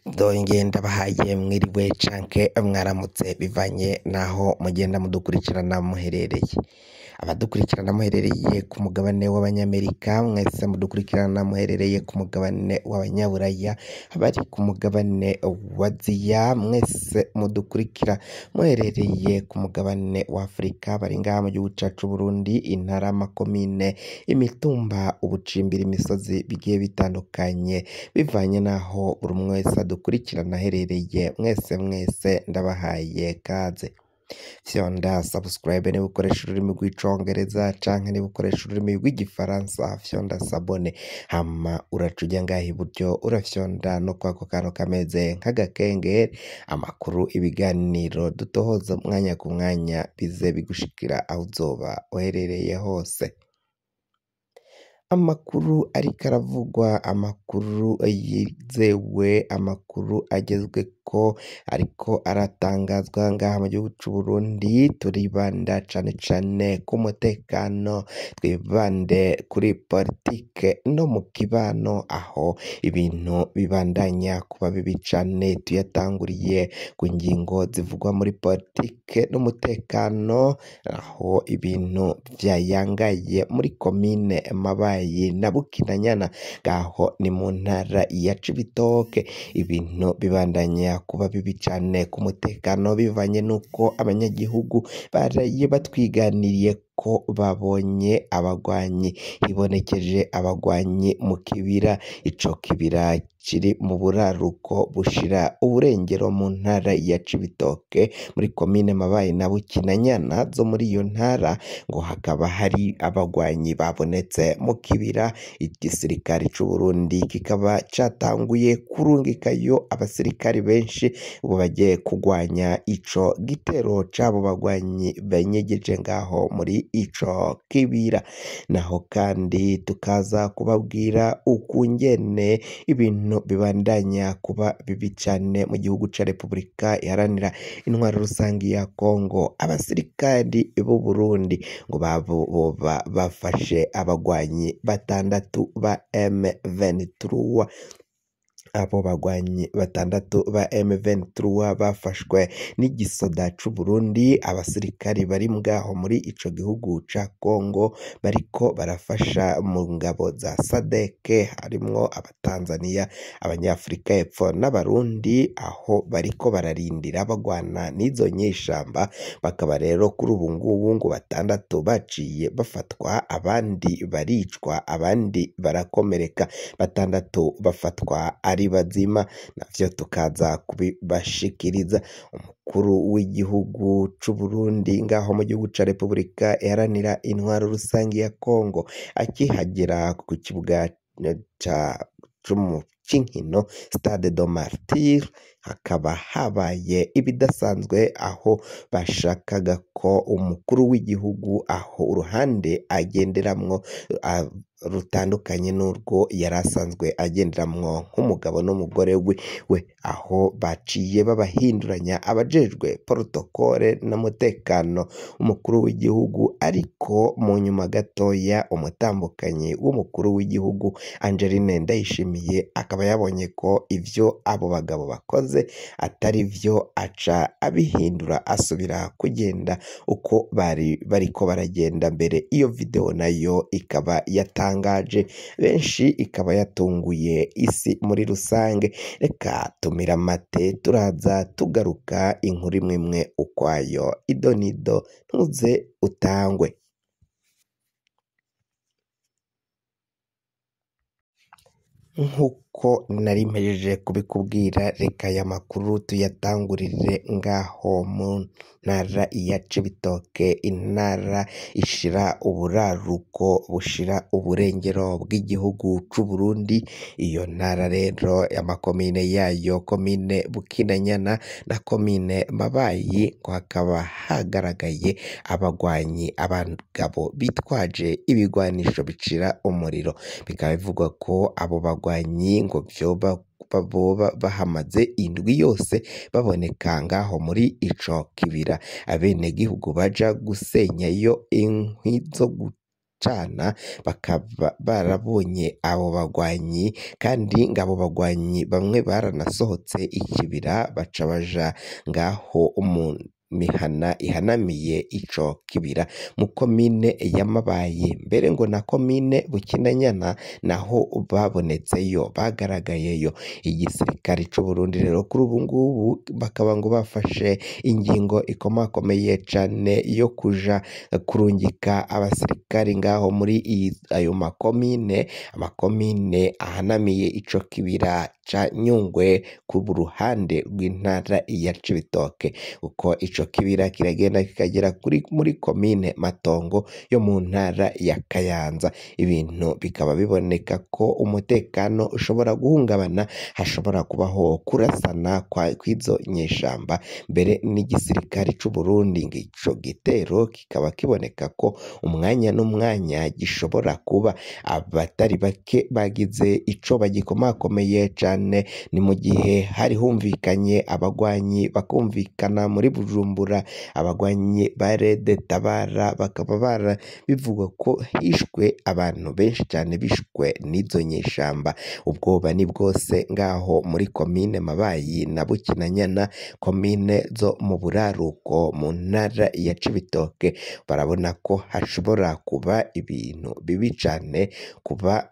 Ndongeye ndabahaye mwiriwe canke mwaramutse bivanye n'aho mugenda mudukurikirana muherereye. Abadukurikirana muherereye ku mugabane w'abanyamerika, mwese mudukurikirana muherereye ku mugabane w'abanyaburaya, abari ku mugabane wa Aziya, mwese mudukurikira muherereye ku mugabane wa Afurika, bari ngaha mu gihugu cacu c'Uburundi, intara, amakomine, imitumba, ubucimbiri, imisozi bigiye bitandukanye, bivanye n'aho buri umwe wese adukurikirana aherereye, mwese mwese ndabahaye kaze. Fyonda subscribe niba ukoresha ururimi rw'icongereza canke niba ukoresha ururimi rw'igifaransa, fyonda sabone, hama uraca uja ngaha iburyo urafyonda no kwako kantu kameze nk'agakengeri, amakuru, ibiganiro dutohoza umwanya ku mwanya bize bigushikira aho uzoba uherereye hose. Amakuru ariko aravugwa, amakuru yizewe, amakuru agezweko ariko aratangazwa ngaha mu gihugu c'Uburundi, turibanda cane cane ku mutekano, twibande kuri politike no mu kibano, aho ibintu bibandanya kuba bibi cane, tuyatanguriye ku ngingo zivugwa muri politike n'umutekano, aho ibintu vyayangaye muri komine Mabayi na Bukinanyana, ngaho ni mu ntara ya Cibitoke, ibintu bibandanya kuba bibi cane ku mutekano bivanye n'uko abanyagihugu baraye batwiganiriye ko babonye abagwanyi, hibonekeje abagwanyi mu kibira, ico kibira kiri mu buraruko bushira uburengero mu ntara ya Cibitoke, muri komine Mabayi na Bukinanyana zo muri iyo ntara, ngo hakaba hari abagwanyi babonetse mu kibira, igisirikare c'Uburundi kikaba catanguye kurungikayo abasirikari benshi ngo baje kugwanya ico gitero c'abo bagwanyi banyegeje ngaho muri ico kibira. Naho kandi tukaza kubabwira ukungene ibintu bibandanya kuba bibi cane mu gihugu ca Repubulika Iharanira Intwaro Rusangi ya Kongo, abasirikari b'u Burundi ngo boba bafashe abagwanyi batandatu ba M23. Abo bagwanyi batandatu ba M23 bafashwe n'igisoda c'Uburundi, abasirikari bari ngaho muri ico gihugu ca Kongo bariko barafasha mu ngabo za SADC, harimwo abatanzaniya, abanyafrika y'epfo n'abarundi, aho bariko bararindira bagwana n'izo nyeshamba, bakaba rero kuri ubu ngubu ngo batandatu baciye bafatwa, abandi baricwa, abandi barakomereka, batandatu bafatwa ari bazima, navyo tukaza kubibashikiriza. Umukuru w'igihugu c'Uburundi ngaho mu gihugu ca Repubulika Iharanira Intwaro Rusangi ya Kongo, akihagera ku kibuga c'inkino Stade de Martyrs, hakaba habaye ibidasanzwe, aho bashakaga ko umukuru w'igihugu aho uruhande agenderamwo rutandukanye n'urwo yari asanzwe agenderamwo nk'umugabo n'umugore wiwe, aho baciye babahinduranya abajejwe protokole n'umutekano umukuru w'igihugu, ariko mu nyuma gatoya umutambukanyi w'umukuru w'igihugu Angeline Ndayishimiye akaba yabonye ko ivyo abo bagabo bakoze atari vyo, aca abihindura asubira kugenda uko bari bariko baragenda mbere. Iyo video nayo ikaba yatangaje benshi, ikaba yatunguye isi muri rusange. Reka tumira amate, turaza tugaruka inkuru imwe imwe ukwayo, idonido ntuze utangwe. Nk'uko nari mpejeje kubikubwira, reka aya makuru tuyatangurire ngaho mu ntara ya Cibitoke, intara ishira uburaruko bushira uburengero bw'igihugu c'Uburundi. Iyo ntara rero amakomine yayo, komine Bukinanyana na komine Mabayi, ngo hakaba hagaragaye abagwanyi, abagabo bitwaje ibigwanisho bicira umuriro, bikaba bivugwa ko abo bagwanyi ngo vyoba boba bahamaze indwi yose baboneka ngaho muri ico kibira, abenegihugu baja gusenyayo inkwi zo baracana, bakaba barabonye abo bagwanyi, kandi ngo abo bagwanyi bamwe baranasohotse ikibira baca baja ngaho mu mihana ihanamiye ico kibira mu komine ya Mabayi, mbere ngo na komine Bukinanyana naho babonetseyo bagaragayeyo. Igisirikare c'u Burundi rero kuri ubu ngubu bakaba ngo bafashe ingingo ikomakomeye cane yo kuja kurungika abasirikari ngaho muri ayo makomine, amakomine ahanamiye ico kibira ca Nyungwe ku ruhande rw'intara ya Cibitoke, uko ico kibira kiragenda kikagera kuri muri komine Matongo yo mu ntara ya Kayanza. Ibintu bikaba biboneka ko umutekano ushobora guhungabana, hashobora kubaho kurasana kw'izo nyeshamba, mbere n'igisirikare c'u Burundi ico gitero kikaba kiboneka ko umwanya n'umwanya gishobora kuba. Abatari bake bagize ico bagikomakomeye cane, ni mu gihe hari humvikanye abagwanyi bakumvikana muri Bujumbura, abagwanyi ba Rede Tabara bakaba bara bivugwa ko hishwe abantu benshi cane bishwe n'izo nyeshamba. Ubwoba ni bwose ngaho muri komine Mabayi na Bukinanyana, komine zo mu buraruko mu ntara ya Cibitoke, barabona ko hashobora kuba ibintu bibi cane, kuba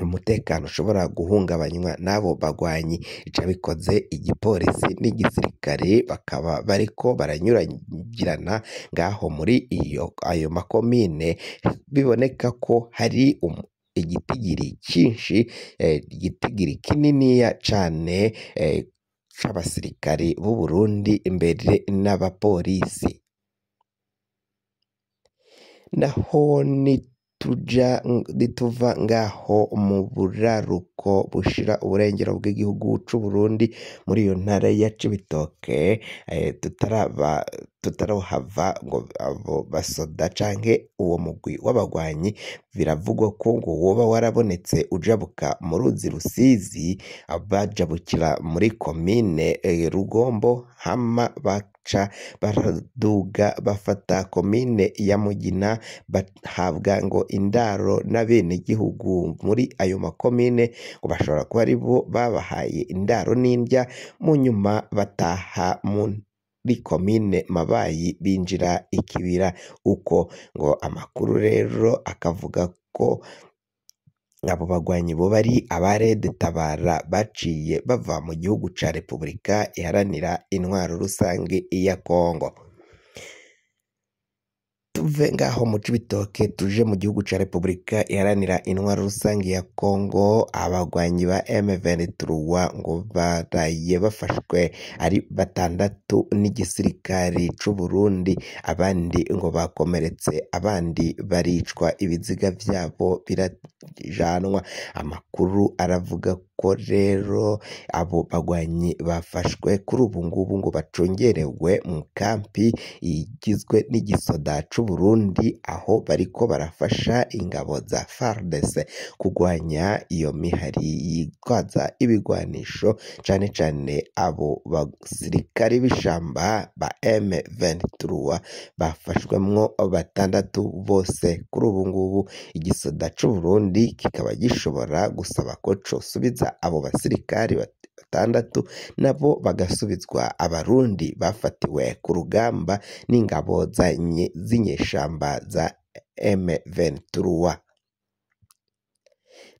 umutekano ushobora guhungabanywa n'abo bagwanyi. Ica bikoze igipolisi n'igisirikare bakaba bariko baranyuragirana ngaho muri iyo ayo makomine, biboneka ko hari igitigiri cinshi, igitigiri kininiya cane c'abasirikare b'u Burundi mbere n'abapolisi. Naho nituva ngaho mu buraruko bushira uburengero bw'igihugu c'u Burundi muri iyo ntara ya Cibitoke, tutarohava ngo abo basoda canke uwo mugwi w'abagwanyi biravugwa ko ngo woba warabonetse ujabuka mu ruzi Rusizi, bajabukira muri komine Rugombo, hama baca baraduga bafata komine ya Mugina, bahabwa ngo indaro n'abenegihugu muri ayo makomine, ngo bashobora kuba aribo babahaye indaro n'indya, mu nyuma bataha muri komine Mabayi binjira ikibira uko. Ngo amakuru rero akavuga ko abo bagwanyi bo bari aba Rede Tabara baciye bava mu gihugu ca Repubulika Iharanira Intwaro Rusange ya Kongo. Tuve ngaho mu Cibitoke tuje mu gihugu ca Repubulika Iharanira Intwaro Rusange ya Kongo, abagwanyi ba M23 ngo baraye bafashwe ari batandatu n'igisirikare c'u Burundi, abandi ngo bakomeretse, abandi baricwa, ibiziga vyabo birajanwa. Amakuru aravuga ko rero abo bagwanyi bafashwe kuri ubu ngubu ngo bacungerewe mu kampi igizwe n'igisoda c'u Burundi, aho bariko barafasha ingabo za FARDC kugwanya iyo mihari yitwaza ibigwanisho, cane cane abo basirikare b'ishamba ba M23 bafashwemwo batandatu bose. Kuri ubu ngubu igisoda c'u Burundi kikaba gishobora gusaba ko cosubiza abo basirikare batandatu, nabo bagasubizwa abarundi bafatiwe ku rugamba n'ingabo z'inyeshamba za M23.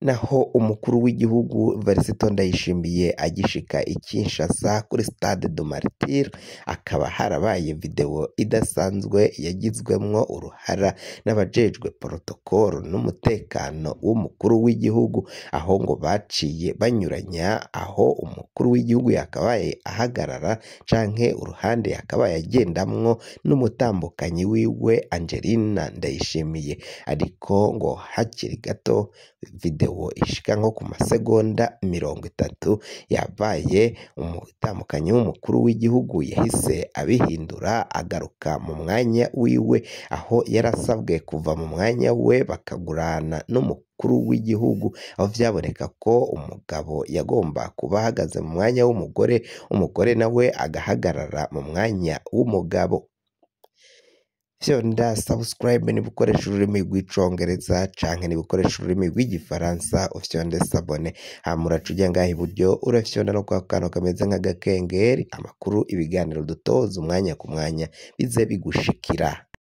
Naho umukuru w'igihugu Varisito Ndayishimiye agishika i Kinshasa kuri Stade du Martyr, akaba harabaye video idasanzwe yagizwemwo uruhara n'abajejwe protokolo n'umutekano w'umukuru w'igihugu, aho ngo baciye banyuranya aho umukuru w'igihugu yakabaye ahagarara canke uruhande yakabaye agendamwo n'umutambukanyi wiwe Angelina Ndayishimiye, ariko ngo hakiri gato video ishika nko ku masegonda 30 yabaye umutambukanyi w'umukuru w'igihugu yahise abihindura agaruka mu mwanya wiwe, aho yarasabwe kuva mu mwanya we bakagurana n'umukuru w'igihugu, aho vyaboneka ko umugabo yagomba kuba ahagaze mu mwanya w'umugore, umugore nawe agahagarara mu mwanya w'umugabo. Fyonda subscribe niba ukoresha ururimi rw'icongereza canke niba ukoresha ururimi rw'igifaransa ufyonde s'abonner, hama uraca uja ngaha iburyo urafyonda no kwa kantu kameze nk'agakengeri, amakuru, ibiganiro dutoza umwanya ku mwanya bize bigushikira.